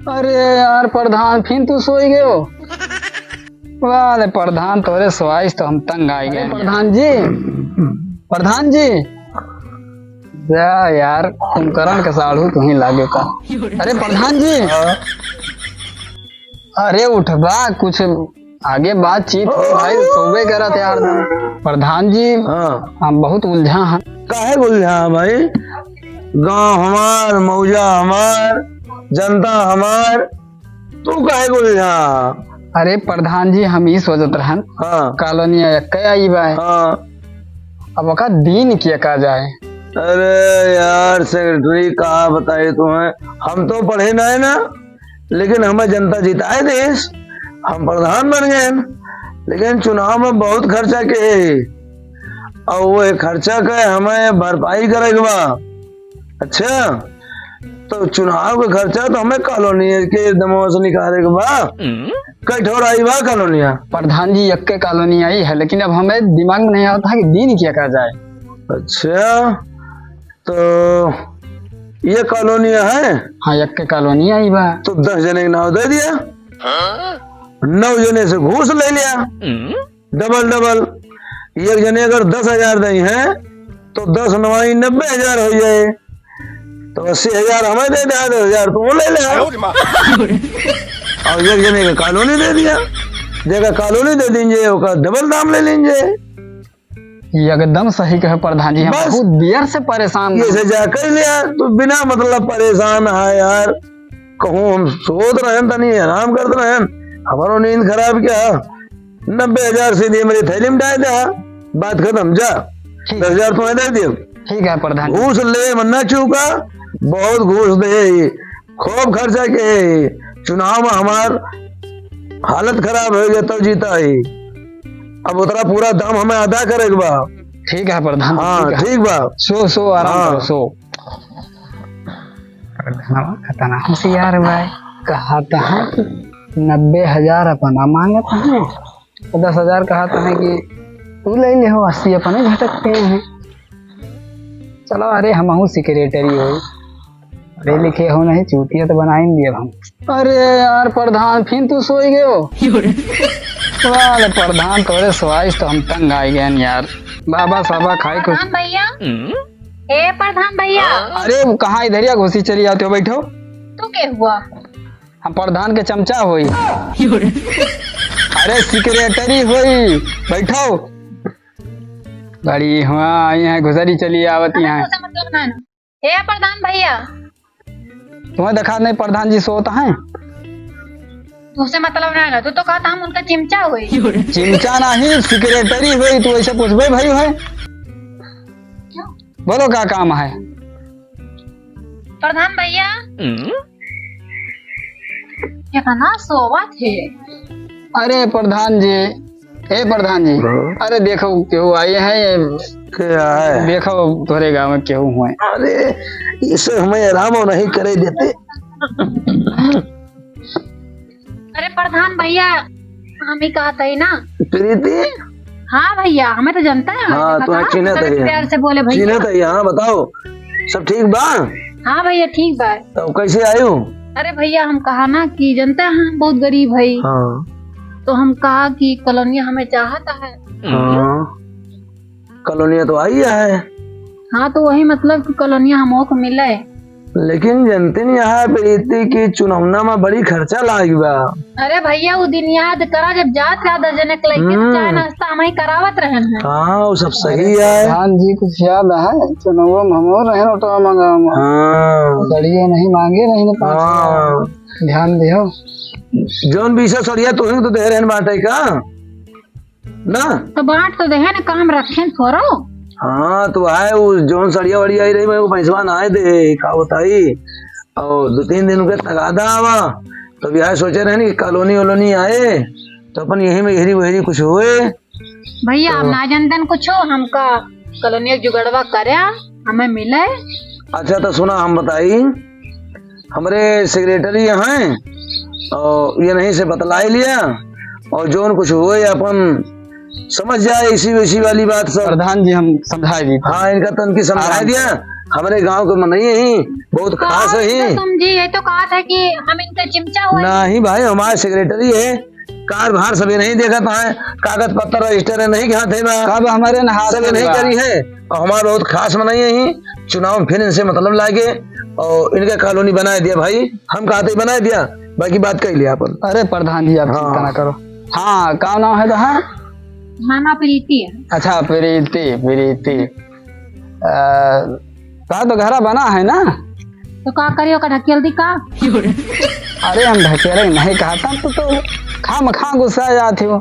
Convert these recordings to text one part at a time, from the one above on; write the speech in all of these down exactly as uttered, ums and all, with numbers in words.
अरे यार प्रधान, फिर तू सोई गयो? वाले प्रधान, तोरे सोआइस तो हम तंग आइ गए। प्रधान जी, प्रधान जी, जा यार, कुंभकर्ण के साढ़ू तुहीं लागे का। अरे प्रधान जी, अरे उठबा, कुछ आगे बातचीत हो भाई, सोबे करत यार। प्रधान जी, हाँ। हम बहुत उलझा हैं। काहे उलझा है भाई? गांव हमार, मौजा हमार, जनता हमार, तू काहे उलझा? अरे प्रधान जी, हम ई सोचत रहन, हाँ। कॉलोनिया एक्के आई बा। हाँ। अब ओका दीन के का जाए? अरे यार सेक्रेटरी, का बताई तुम्हें, हम तो पढ़े ना है ना, लेकिन हमें जनता जिताए देस, हम प्रधान बन गए हैं, लेकिन चुनाव में बहुत खर्चा के है, और वो खर्चा के हमें भरपाई करे के बा। अच्छा, तो चुनाव के खर्चा तो हमें कॉलोनी के दमवा से निकाले के बा। कई ठोर आई बा कॉलोनिया? प्रधान जी, एक के कॉलोनी आई है, लेकिन अब हमें दिमाग में नहीं आता है कि दीन क्या कहा जाए। अच्छा, तो ये कॉलोनी है? हाँ, एक के कॉलोनी आई बा। तो दस जने के नाव दे दिया, नौ जने से घूस ले लिया, डबल डबल। एक जने अगर दस हजार दई है, तो दस नवाई नब्बे हजार हो जाए, तो अस्सी हजार हमें दे दे, दस हजार तू ले ले। और एक जने के कॉलोनी दे दिया, जेका कॉलोनी दे दीजिए, ओका डबल दाम ले लीजिए। एकदम सही कहे प्रधान जी, हम बस। बहुत देर से परेशान ये हैं। से जा कह लिया, तू बिना मतलब परेशान है यार। कहूँ हम सोत रहन, तनी आराम करत रहन, हमारो नींद खराब क्या? नब्बे हजार से दिए, मेरी थैली में डाल दे, बात खत्म, जा। ठीक। दस हजार तुम्हें दे दिए। ठीक है प्रधान जी। घूस ले मन्ना चूका, बहुत घूस दे, खूब खर्चा के, चुनाव में हमार हालत खराब हो गया, तब जीता ही। अब उतरा पूरा दाम हमें अदा करे के बा। ठीक है प्रधान, हाँ, ठीक है। ठीक बा। सो, सो, आराम हाँ। करो, सो। प्रधानवा खतना होशियार बा। कहत है कि नब्बे हजार अपना मांगत है, तो दस हजार कहत है कि तू ले ले हो, अस्सी अपने झटकते हैं। चलो, अरे, हमहू सेक्रेटरी हो, पढ़े लिखे हो नहीं, चूतिया तो बनाई दिए हम। अरे यार प्रधान, फिर तू सोई गयो? वाले प्रधान, तोरे सोआइस तो हम तंग आ गए यार। बाबा साबा खाई कुछ। प्रधान भैया, ए प्रधान भैया। अरे, कहाँ इधरिया घुसी चली आते हो, बैठो। तू के हुआ? हम प्रधान के चमचा होई। अरे, सेक्रेटरी होई, बैठो। बड़ी हुआ आई है, घुसरी चली आवत अरे, यहाँ। तुमसे मतलब ना है ना। हे प्रधान भैया। तुम्हें देखा नहीं प्रधान जी सोत हैं? तुमसे मतलब ना है ना, तू तो कहता हम उनका चिमचा होई। चिमचा नहीं, सेक्रेटरी होई, तू ऐसे पूछबे भाई है। क्यों? बोलो का काम है? प्रधान भैया। हम्म? कितना सोवत है? अरे प्रधान जी, ए प्रधान जी, हाँ? अरे देखो केहू आए हैं, क्या है? देखो तोरे गाँव में केहू हुए। अरे इसे हमें आराम नहीं करे देते। अरे प्रधान भैया, हम ही कहत है ना। प्रीति? हाँ भैया, हमें तो जनता है, हाँ, देखा तुम्हें था? चिन्हत है। प्यार से बोले भैया। चिन्हत है, हाँ, बताओ, सब ठीक बा? हाँ भैया, ठीक बा। तो कैसे आयु? अरे भैया, हम कहा ना कि जनता है, हम बहुत गरीब है। हाँ। तो हम कहा कि कॉलोनिया हमें चाहता है। हाँ। कॉलोनिया तो आई है। हाँ, तो वही मतलब कि कॉलोनिया हमको मिले। लेकिन जनते नहीं यहाँ प्रीति की चुनौना में बड़ी खर्चा लागी बा। अरे भैया, वो दिन याद करा जब जात रहा दस जने के लइके तो हम्म। चाय नाश्ता हम ही करावत रहन है। हाँ, वो सब सही है। प्रधान जी कुछ याद है? चुनौवा में हम और रहन ऑटो मंगावा में। हाँ। सड़िया नहीं मांगे रहन पाँच सौ। हाँ। ध्यान दियो। जौन बीसा सड़िया तुहिन तो दे रहन बाटे का? ना? तो बांट तो देहे ना, काम रखेन थोरो। हाँ, तो आए वो जौन सड़िया वड़िया आई रही, मैं वो पैसवा ना आए दे, का बताई? और दो तीन दिन के तगादा आवा, तो भी आए सोचे रहन कि कॉलोनी वॉलोनी आए, तो अपन यही में यहरी वहरी कुछ हुए। भैया, तो हम ना जानतन कुछ, हमका कॉलोनी एक जुगाड़वा करे, हमें मिले। अच्छा, तो सुना, हम बताई, हमरे सेक्रेटरी हैं और ये नहीं से बतलाई लिया और जौन कुछ हुए अपन समझ जाए इसी वैसी वाली बात सब। प्रधान जी हम समझाए दी। हाँ, इनका तन की समझाए आराम दिया। हमरे गाँव के मनई ही, बहुत तो खास आप ही। तो समझी, ये तो कहा था कि हम इनके चिमचा हुए। नहीं भाई, हमारे सेक्रेटरी है, कारभार सबे नहीं देखत है, कागज पत्तर रजिस्टर है नहीं के हाथे में। कब हमरे नहा सबे नहीं बा। करी है। और हमारे बहुत खास मनई ही, चुनाव में फिर इनसे मतलब लागे और इनका कॉलोनी बनाए दिया भाई। हम कहते ही बनाए दिया, बाकी बात कही लिया अपन। अरे प्रधान जी, आप हाँ। चिंता ना करो। हाँ, का नाम है तोहार? हमार नाम प्रीति है। अच्छा, प्रीति, प्रीति। अ, का तो घरा बना है ना? तो का करी, ओका ढकेल दी का? अरे हम ढकेले नहीं कहता, तू तो खामखा गुस्सा जात हो।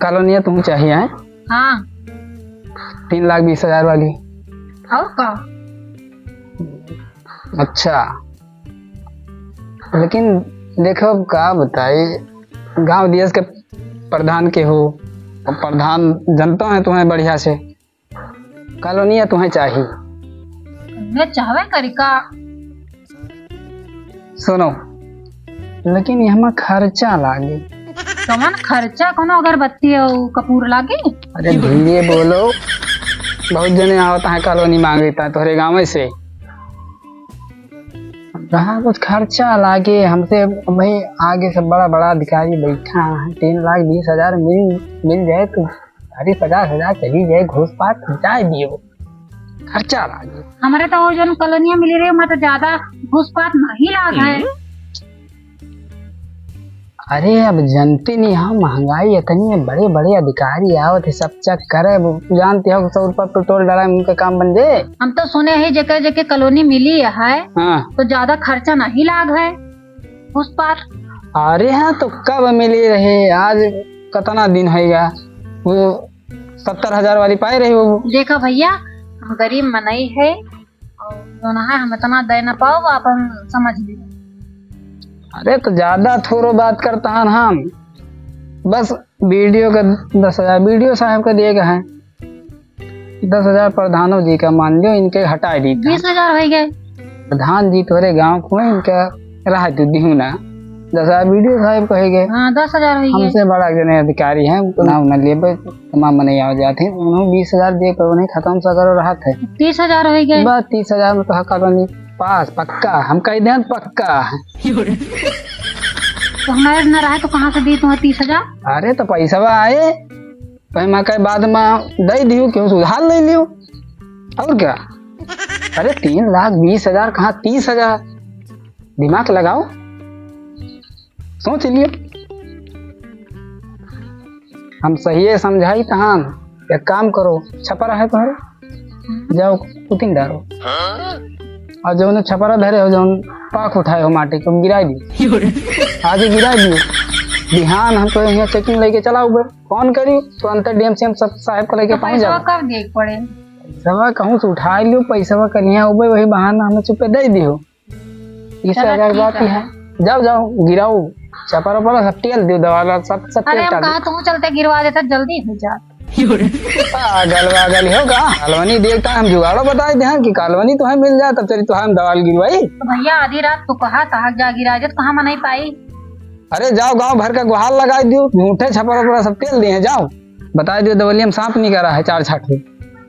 कॉलोनिया तुम चाहिए है? हाँ। तीन लाख बीस हजार वाली। और का? अच्छा, लेकिन देखो, अब का बताई, गांव देश के प्रधान के हो, और प्रधान जनता है तुम्हें बढ़िया से, कॉलोनिया तुम्हें चाहिए। मैं चाहवे करी का? सुनो, लेकिन यहाँ खर्चा लागे। कमन खर्चा? कोनो अगरबत्ती और कपूर लागे? अरे धीरे बोलो, बहुत जने आवत हैं कॉलोनी मांगत हैं तोहरे गाँव से। कहाँ कुछ खर्चा लागे हमसे भाई, आगे सब बड़ा बड़ा अधिकारी बैठा है, तीन लाख बीस हजार मिल, मिल जाए तो अरे पचास हजार चली जाए, घूस पात जाए दियो, खर्चा लागे। हमारे तो वो जौन कॉलोनिया मिली रही, वहाँ तो ज्यादा घूस पात नहीं लाग है। हम्म। अरे अब जनते नहीं, यहाँ महंगाई इतनी है, बड़े बड़े अधिकारी आवत है, सब चेक करे। अब जानते हो, सौ रुपया पेट्रोल डाला, उनका काम बन जाए। हम तो सुने हैं जेकर जेके कॉलोनी मिली है, हाँ। तो ज्यादा खर्चा नहीं लाग है। पुष्पा। अरे हाँ, तो कब मिली रहे? आज कितना दिन होइगा? वो सत्तर हजार वाली पाए रही वो। देखा भैया, हम गरीब मनई है और जौन है हम इतना दे ना पाओ, अपन समझ ली। अरे तो ज्यादा थोड़ो बात करता है हम, बस बीडीओ का दस हजार बीडीओ साहब का दिए गए हैं। दस हजार प्रधानो जी का मान लियो, इनके हटाए दी। बीस हजार होइ गए। प्रधान जी तोरे गाँव को इनका रहा दे दिहू ना। दस हजार बीडीओ साहब कहे गए। हाँ, दस हजार होइ गए। हमसे बड़ा जने अधिकारी हैं, उनको नाम न लेबे, तमाम मने आवे जाते हैं। उन्होंने बीस हजार दे पर उन्हें खत्म सा करो रहा थे। तीस हजार होइ गए। बस तीस हजार में तो हक नहीं पास, पक्का। हम कह दें पक्का। तो हमारे न रहा तो कहाँ से दी तुम्हें तीस हजार? अरे तो पैसा आए, भाई, मैं कहे बाद में दे दियो, केहू से उधार ले लियो। और क्या? अरे, तीन लाख बीस हजार कहाँ तीस हजार? दिमाग लगाओ, सोच लियो। हम सही है समझाई तहान, एक काम करो, छपरा है तुम्हारे, जाओ उतिन डारो। और जौन छपरा धरे हो, जौन पाख उठाए हो माटी को, गिराई दियो। आज ही गिराई दियो। बिहान हम तो यहाँ चेकिंग लेके चला उबे। फोन करी तो अंतर डीएम सीएम सब साहब को लेके तो पहुंच पैसा जाओ। कब दे के पड़े? पैसा कहूँ से उठा लियो, पैसा कनिया उबे वही बहाना हमें चुपे दे दियो। तीस हजार बात ही है। जाओ, जाओ, गिराओ। छपरा पर सब तेल दियो, दवा ला, सब, सब अरे, तेल हम डाल कहा दियो। तुम चलते गिरवा देता, जल्दी हो जात। पागल वागल हो का? कॉलोनी देखता हम जुगाड़ो बताए दे कि कॉलोनी तुम्हें मिल जाए, तब चली तुम्हें हम दवाल गिरवाई। तो भैया, आधी रात को कहा था जा गिरा दे, तो कहाँ मनाई पाई? अरे जाओ, गांव भर का गुहार लगाई दियो, झूठे छपरा पर सब तेल दिए हैं, जाओ। बताए दियो, दवलिया में सांप निकला है चार छाट के,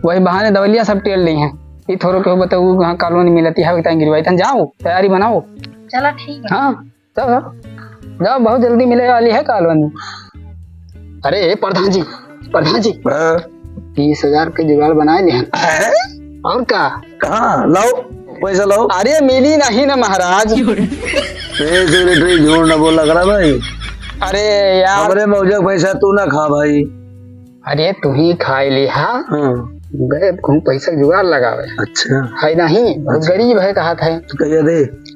वही बहाने दवलिया सब तेल ली हैं। ये थोड़ो के हो बताओ, वहाँ कॉलोनी मिलती है, इतना गिरवाई तन, जाओ, तैयारी बनाओ। चला ठीक है। हाँ। तो जाओ, बहुत जल्दी मिले वाली है कॉलोनी। अरे, ए, प्रधान जी, प्रधान जी। हाँ। तीस हजार के जुगाड़ बनाए लिहन। हैं? और का? कहाँ? लाओ, पैसा लाओ। अरे, मिली नहीं ना महाराज। ए, सेक्रेटरी, झूठ ना बोला करा भाई। अरे यार। हमरे मौजा पैसा तू ना खा भाई। अरे, तू ही खाए लिहा। हाँ। गए कहूँ पैसा जुगाड़ लगावे। अच्छा। है नहीं, अच्छा। गरीब है, कहा था। तो कहिया दे।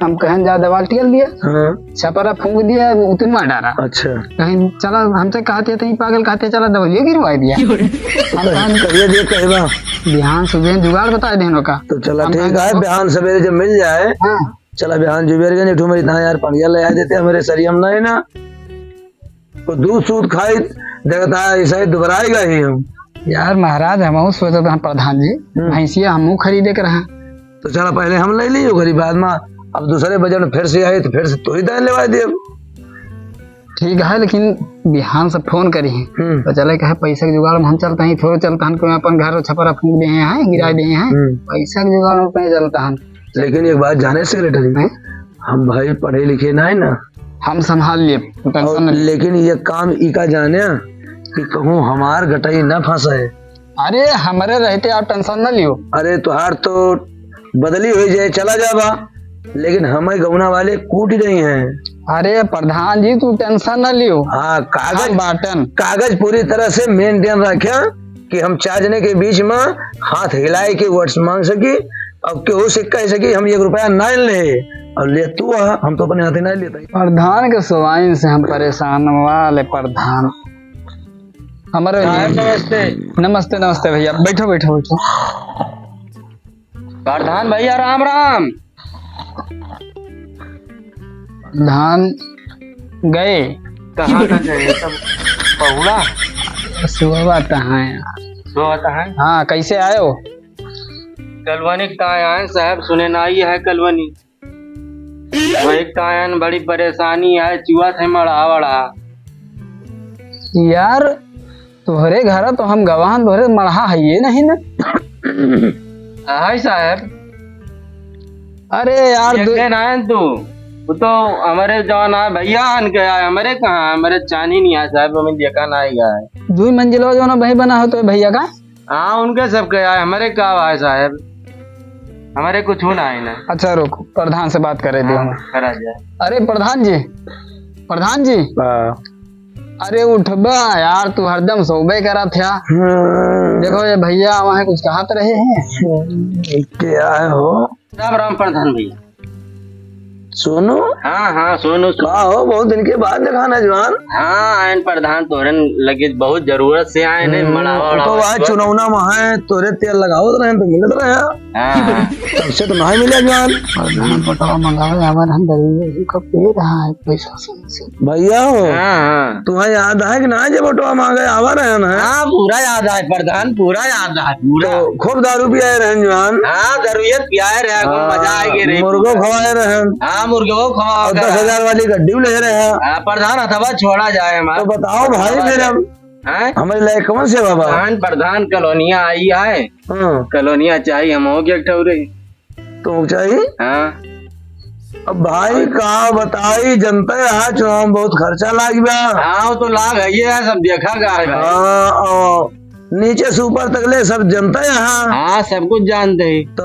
हम कहन जा दवाल टियल दिया। हाँ। छपरा फूंक दिया, उतन मार डारा। अच्छा। कहीं चला, हमसे कहते थे, "ई पागल," कहते, "चला दवाइये गिरवा दिया।" हम कहन कहिए दे, कहबा। बिहान सुबह जुगाड़ बताए देनो का। तो चला हम ठीक कहन है, बिहान सवेरे जब मिल जाए। हाँ। चला बिहान जुबेर गंज उठू मेरी थाना यार, पनिया ले आ देते हमारे सरियम नहीं ना। तो दूध सूध खाई, देखता है, ऐसा ही दुबराएगा ही हम। यार महाराज, हमहू सोचत हन प्रधान जी, हम्म। भैंसिया हमहू खरीदे के रहा। तो चला पहले हम ले ली, ओकरी बाद में अब दूसरे बजट में फिर से आई तो फिर से तू ही दान लेवा दे। ठीक है, लेकिन बिहान से फोन करी है। हम्म। तो चले कहे, "पैसा के जुगाड़ में हम चलता ही, थोड़े चलता हन, कोई अपन घर छपरा फूंक दे हैं, गिरा दे हैं, हम्म। पैसा के जुगाड़ में कहीं चलता हन।" लेकिन एक बात जाने सेक्रेटरी, हैं? हम भाई पढ़े लिखे ना है ना, हम संभाल लिए, तू टेंशन और न ले। लेकिन ये काम इका जाने कि कहूँ हमार गटई ना फंसे। अरे, हमरे रहते आप टेंशन न लियो। अरे, तुहार तो बदली हो जाए, चला जाबा, लेकिन हमें गौना वाले कूट रही हैं। अरे प्रधान जी, तू टेंशन न लियो। हाँ, कागज, हम बाटन। कागज पूरी तरह से मेंटेन रखे कि हम चार जने के बीच में हाथ हिलाए के वोट्स मांग सकी, अब केहू से कह सकी हम एक रुपया ना ले, और ले तू आ, हम तो अपने हाथे ना लेते। प्रधान के सुवाइन से हम परेशान वाले प्रधान। हमारे साहब, नमस्ते। नमस्ते, नमस्ते भैया, बैठो, बैठो, बैठो। प्रधान भैया, राम राम। प्रधान गए। कहाँ ना गए, सब पहुड़ा। सुबह आता है। सुबह आता है? हाँ, कैसे आए हो? कलवनी का आए साहब, सुने ना आई है कलवनी। वही कायन बड़ी परेशानी है, चुआ थे मड़हा वड़हा। यार, तोहरे घर तो हम गवाहन, तोहरे मड़हा है ये नहीं ना। हाय साहब। अरे यार, ये दो के ना है तू? वो तो हमारे जवान है, भैया आन के आए, हमारे कहाँ है? हमारे चानी नहीं आया साहब, हमें देखा ना आएगा है। दुई मंजिलो जो ना भाई बना हो तो भैया का? हाँ, उनके सबके आए, हमारे का आए साहब, हमारे कुछ होना है ना। अच्छा रुक, प्रधान से बात करे दे हाँ, हमें। करा जाए। अरे प्रधान जी, प्रधान जी। हाँ। अरे उठबा यार, तू हरदम सोबे करा था। हाँ। देखो ये भैया वहाँ कुछ कहत रहे हैं। क्या है हो? राम राम प्रधान भैया। सोनू? हाँ, हाँ, सोनू, सोनू। का हो, बहुत दिन के बाद देखा ना जवान। हाँ, आयन प्रधान तोरन लगे बहुत जरूरत से आए ने, हम्म, मड़ावा तो वड़ावा वह चुनौना में है, तोरे तेल लगावत रहे तो मिलत रहे। हाँ, हाँ। तब से तो ना मिले जवान। प्रधान पटवा मंगावे, आवन हम दरिये ही को पी रहा है पैसा से। भैया हो, हाँ, हाँ। तुम्हें याद है कि ना, जब ऑटो मांगे आवा रहे ना? हाँ, पूरा याद है प्रधान, पूरा याद है, पूरा। तो खूब दारू पियाए रहन जवान। हाँ, दारू ये पियाए रहे, खूब हाँ, मजा आए गे रे। मुर्गो खवाए रहन। हाँ, मुर्गो खवाए और दस हजार वाली गड्डी ले रहे हैं। हाँ, प्रधान हथवा छोड़ा जाए हमारा। तो बताओ भाई, फिर हम हैं? हमारे लायक कौन से बाबा? प्रधान, प्रधान कॉलोनिया आई है। हाँ। कॉलोनिया चाहिए हम हो गया ठौरे। तो चाहिए? हाँ। अब भाई का बताई, जनता है, चुनाव में बहुत खर्चा लाग बा। हाँ, वो तो लाग है, ये है, सब देखा गया है भाई। हाँ, और नीचे से ऊपर तक ले सब जनता है। हाँ, सब कुछ जानते हैं। तो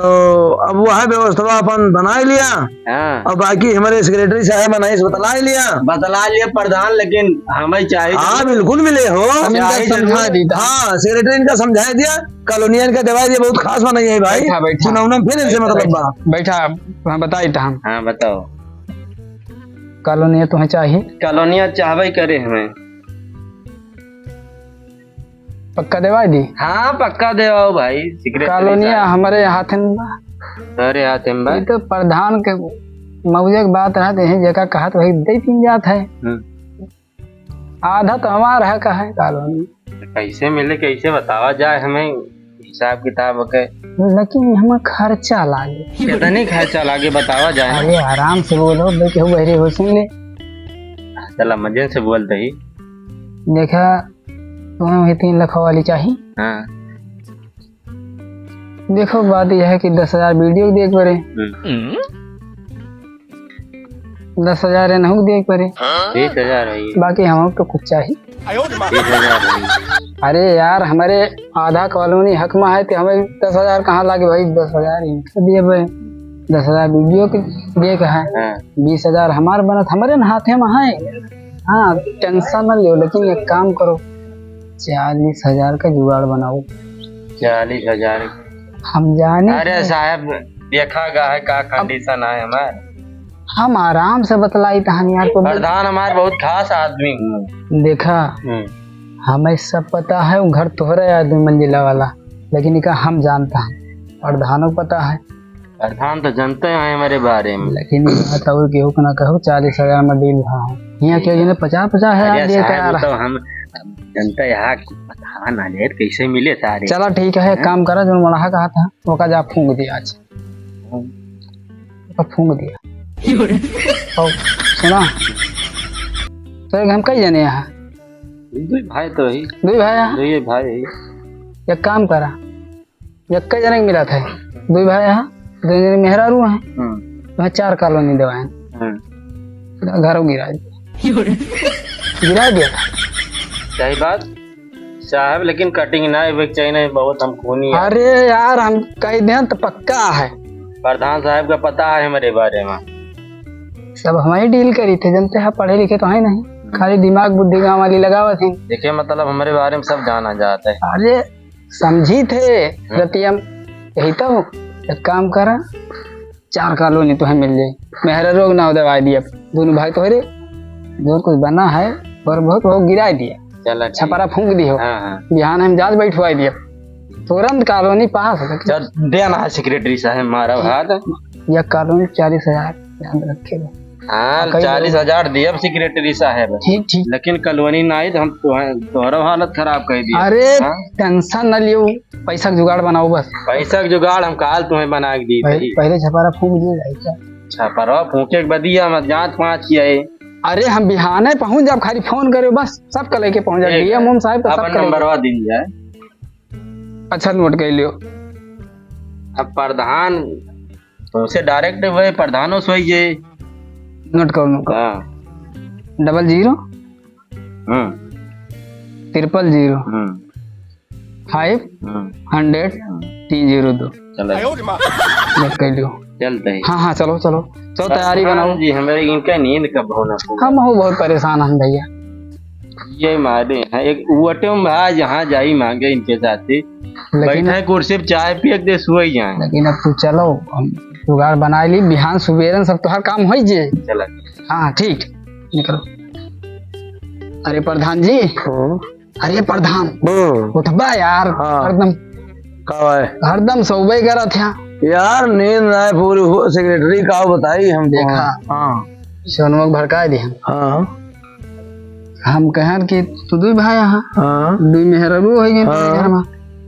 अब वह व्यवस्था अपन बना ही लिया। हाँ। और बाकी हमारे सेक्रेटरी साहब बनाई से बतला ही लिया। बतला लिया प्रधान, लेकिन हमें चाहिए। हाँ, बिल्कुल मिले हो। हम इनका चाहिए समझा जरूर। दी था। हाँ, सेक्रेटरी इनका समझा दिया। कॉलोनिया इनका देवाई दिया, बहुत खास बनाई है भाई। बैठा, बैठा। चुनाव में फिर इनसे बैठा, मतलब बैठा। बा। बैठा, हम बताई था हम। हाँ, बताओ। कॉलोनिया तुम्हें चाहिए? कॉलोनिया चाहबे करे हमें। पक्का देवाई दी? हाँ, पक्का देवाओ भाई, secretary कॉलोनिया साहब। हमारे हाथ में बा। तोरे हाथ में बा। ये तो प्रधान के मौजे के बात रहते हैं, जेका कहत वही दे तीन जात है। हम्म। आधा तो हमार है, का है कॉलोनी। कैसे मिले, कैसे बतावा जाए हमें हिसाब किताब के? लेकिन हमें खर्चा लागे। कितनी खर्चा लागे बतावा जाए? अरे आराम से बोलो, भाई केहू बहरे हो सुन ले। चला मजे से बोल दही। देखा, तुम्हें वही तीन लाख वाली चाहिए। हाँ। देखो, बात यह है कि दस हजार वीडियो देख पड़े, हम्म। दस हजार एनहू देख पड़े, बीस हजार है ये। बाकी हम तो कुछ चाहिए। बीस हजार है ये। अरे यार, हमारे आधा कॉलोनी हक में है, तो हमें दस हजार कहाँ लागे भाई? दस हजार इनका दिए भाई, दस हजार वीडियो के देख है, हाँ। बीस हजार हमार बनत, हमारे न हाथे में है। हाँ, टेंशन न लियो, लेकिन एक काम करो, चालीस हजार का जुगाड़ बनाओ। चालीस हजार? हम जाने अरे हैं। साहब, देखा गा है का अब कंडीशन है हमार। हम आराम से बतलाई तहन यार, तो प्रधान हमार बहुत खास आदमी हूँ। देखा, हम्म। हमें सब पता है, वो घर तोहरा है दुई मंजिला वाला, लेकिन इका हम जानता है, प्रधानों को पता है। प्रधान तो जानते हैं हमारे बारे में। लेकिन ये बात और केहू को ना कहो, चालीस हजार में डील रहा है। यहाँ अरे के जने पचास पचास हजार अरे दिए साहब, तैयार वो तो है। हम जनता यहाँ की पता ना ले, कैसे मिले सारे। चला ठीक है, एक हैं? काम करा, जो मड़हा कहा था, वो का जा फूंक दिया आज। हम्म। ओका फूंक दिया। और सुना, तो हम कई जने यहाँ? दुई भाई तो ही। दुई भाई यहाँ? दुई भाई ही। एक काम करा, एक जने के मिला था, दुई भाई यहाँ, दुई जने मेहरारू हैं। हम्म। वहाँ चार कॉलोनी देवाएं। हम्म। घर गिरा दिया। गिरा दिया। सही बात साहब, लेकिन कटिंग ना होवे के चाहिए, नहीं बहुत हम खूनी है। अरे यार, हम कह दें तो पक्का है। प्रधान साहब का पता है हमारे बारे में। सब हमारे डील करी थे, जनते हैं, पढ़े लिखे तो है नहीं, खाली दिमाग बुद्धि गाँव वाली लगावत हैं। देखिए, मतलब हमारे बारे में सब जाना जाता है। अरे समझी थे हम्म। रतिया में, यही तो। एक काम करा, चार कॉलोनी तो है मिल जाए, मेहरा रोग ना दवाई दिया, दोनों भाई तो है रे, जो कुछ बना है, पर बहुत वो गिरा दिया। चला ठीक। छपरा फूंक दियो। हाँ, हाँ। बिहान हम जात बैठवाई दियो, तुरंत कॉलोनी पास हो। चल, देना है सेक्रेटरी साहब, मारा हाथ। यह कॉलोनी चालीस हजार, याद रखे। हाँ, कई चालीस हजार दियब सेक्रेटरी साहब। ठीक, ठीक। लेकिन कॉलोनी ना आई तो हम तुहे-, तोहरो हालत खराब कर दिए। अरे, हाँ? टेंशन न लियो, पैसा के जुगाड़ बनाओ बस। पैसा के जुगाड़ हम काल तुम्हें बना के दी पहले, थी। पहले छपारा फूंक दियो जाए क्या? छपरा फूंके के बदिया हम जात पाँच किया है। अरे, हम बिहाने पहुंच जाब, खाली फोन करो बस, सब कल लेके पहुंच जाए। ठीक है। डीएम साहब तो सब अपन कल लेके नंबरवा दिन जाए। अच्छा, नोट कर लियो। अब प्रधान तुमसे डायरेक्ट वही प्रधानो सोई जे। नोट करो, नोट करो। हाँ। डबल जीरो हम्म। ट्रिपल जीरो हम्म। फाइव हम्म। हंड्रेड हम्म। तीन जीरो दो। चलो। नोट कर लियो। चलते हैं। हाँ, हाँ, चलो, चलो। चलो, तैयारी प्रधान बनाओ। जी, हमें इनका नींद कब होना पूरा? हम हो बहुत परेशान हैं भैया। ये मारे हैं, एक वोटे में भा जहाँ जाई मांगे इनके साथी। लेकिन बैठे कुर्सी पे चाय पिए के दे, सोई जाए। लेकिन अब तू चलो, हम जुगाड़ बनाए ली, बिहान सुबेरन सब तोहार काम होई जे। चला। हाँ, ठीक, निकलो। अरे प्रधान जी, हम्म। अरे प्रधान, हम्म। उठबा यार, हाँ। हरदम का भाई? हरदम सोबे करत है। यार, नींद ना पूरी हो, सेक्रेटरी का बताई हमको। देखा। हाँ। सोनवा के भड़काए दी हम। हाँ। हम कहन कि तू दुई भाई यहाँ, हाँ। दुई मेहररू हो गए हाँ। घर में,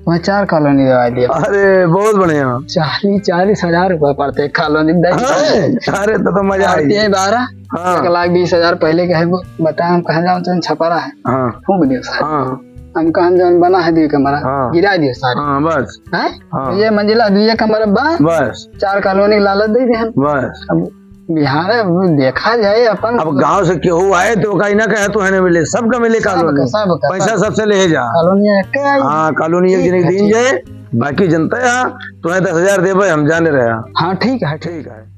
तुम्हें चार कॉलोनी दवा दिया। अरे, बहुत बढ़िया। चालीस, चालीस हजार रुपये पड़ते कॉलोनी में। हाँ, अरे, तो, तो मजा आई। पड़ते हैं बारह, हाँ। एक लाख बीस हजार पहले कहे वो बताया, हम कहा जाओ तो छपरा है। हाँ। फूंक दियो सारे। हाँ। हम कहन जौन बना है दुई कमरा, हाँ। गिरा दियो सारे। हाँ, बस। हैं? हाँ। ये मंजिला दुई कमरा बा, बस। चार कॉलोनी के लालच दे दे हम। बस। अब बिहार में देखा जाए अपन अब गांव से केहू आए तो ओका ई ना कहे तो है ना मिले, सबका मिले सबका, कॉलोनी। सबका, पैसा सबका। सबसे ले जा। कॉलोनी एक के आई। हाँ, कॉलोनी एक ठीक जने है, दिन ठीक। जाए, बाकी जनता है, तुम्हें दस हजार देबे, हम जाने रहे। हाँ, ठीक है, ठीक। ठीक है।